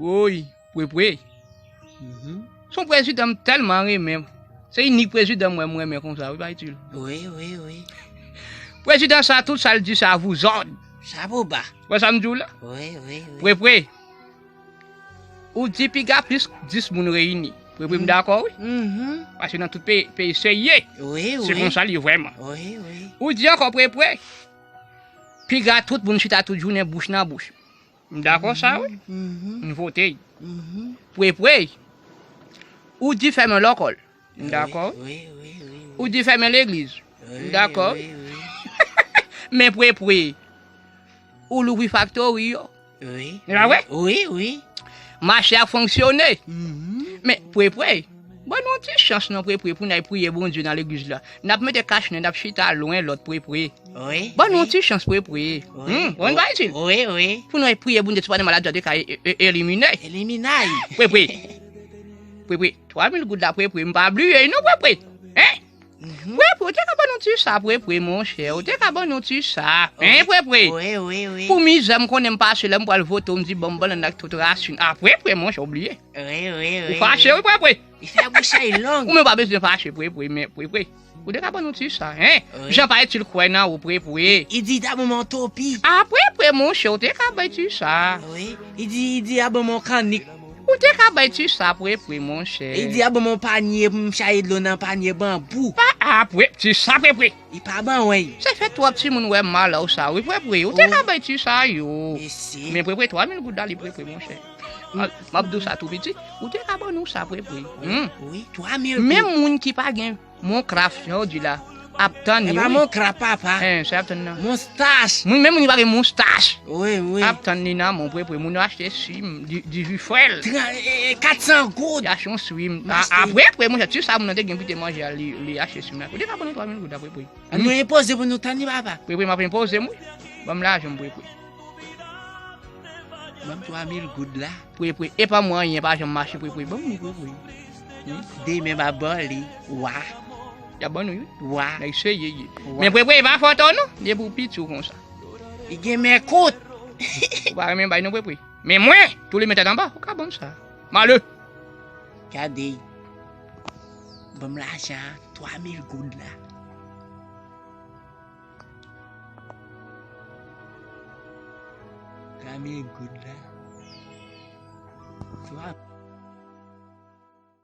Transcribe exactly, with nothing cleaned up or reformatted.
Woy, Pwepwe. Se yon prezidan m tèlman renmen. Se inik prezidan m wè m renmen konsa, wi, pa itil. Wi, wi, wi. Prezidan sa, tout sa l di, se a vous ordre. Chapo ba. Wè sa m di w la? Wi, wi, wi. Pwepwe. Ou di piga plis dis moun reyini. Pwepwe, m dakò, wi. Paske nan tout peyi, peyi serye. Wi, wi. Se konsa l ye vrèman. Wi, wi. Ou di ankò, Pwepwe. Piga tout moun chita tout jounen bouch nan bouch. M dakò sa, wi. M vote. Pwepwe. Ou di fèmen lekòl. M dakò. Wi, wi, wi, wi. Ou di fèmen legliz. M dakò. Wi, wi, wi. Men Pwepwe. Ou louvri faktori yo. Wi. Se pa vre? Wi, wi. Mache a fonksyone. Men Pwepwe. Ban nou ti chans non Pwepwe pou n al priye Bondye nan legliz la. N ap mete kach nen, n ap chita lwen lòt Pwepwe. Wi. Ban nou ti chans Pwepwe. Wi. Hmm, bon, bay ti. Wi, wi. Pou nou al priye Bondye, ti pa de maladi a te ka e- e- elimine. Eliminay. Pwepwe. Pwepwe. Twa mil goud la Pwepwe. M pa bliye non Pwepwe. Hein? Pwepwe, ou te ka ban nou ti sa Pwepwe, monchè. Ou te ka ban nou ti sa. Hein, Pwepwe? Wi, wi, wi. Pou mizè m konnen m pase la, m pral vote, m di bon, m ban l ak tout rasin. A Pwepwe, monchè, ou bliye. Wi, wi, wi. Ou fache, wi, Pwepwe. Li fè bouch a l long. Ou menm pa bezwen fache, Pwepwe, men Pwepwe. Ou te ka ban nou ti sa, hein? Wi. Jan pa itil kwè nan ou, Pwepwe. Li di, li ta ban mwen yon topi. A Pwepwe, monchè, ou te ka bay ti sa. Wi. Li di, li di, a ban mwen yon kannik. Ou te ka bay ti sa, Pwepwe, monchè. Li di, a ban mwen yon panye pou m chaje dlo nan panye banbou. Pa a Pwepwe, ti sa, Pwepwe. Li pa ban mwen. Se fè twòp timoun wè mal ou sa, wi, Pwepwe. Ou te ka bay ti sa yo. Mesi. Men Pwepwe, twa mil goud la, li Pwepwe, monchè. M ap di w sa tou piti, ou te ka ban nou sa Pwepwe. Hmm. Wi, twa mil goud. Menm moun ki pa gen mon kraf, jan w di la, ap tann li, wi. E pa mon kraf, papa. Hein, se ap tann nan. Moustach. Moun, menm moun ki pa gen moustach. Wi, wi. Ap tann li nan men w Pwepwe. Moun yo achte sim, di, di jifrèl. Tran- e- e- kat san goud. Li achte yon sim. M achte. A Pwepwe, monchè, ti sa moun nan te gen pou te manje a, li, li achte sim la. Ou te ka ban nou twa mil goud a Pwepwe. An nou enpoze pou nou tann li, papa. Pwepwe, m ap enpoze m, wi. Ban m lajan m, Pwepwe. Ban m twa mil goud la. Pwepwe, e pa mwen anyen pa janm mache, Pwepwe. Ban m li, Pwepwe. Hmm? Demen m ap ba w li, wa. Y ap ban nou, wi. Wa. Nèg serye ye. Wa. Men Pwepwe, e pa fòt ou non. Li pou piti w konsa. Li gen men kout. Ou pa renmen bay non, Pwepwe. Men mwen, tou li men tèt anba, ou ka ban m sa. Male. Gade. Ban m lajan an, twa mil goud la. Twa mil goud la. Twa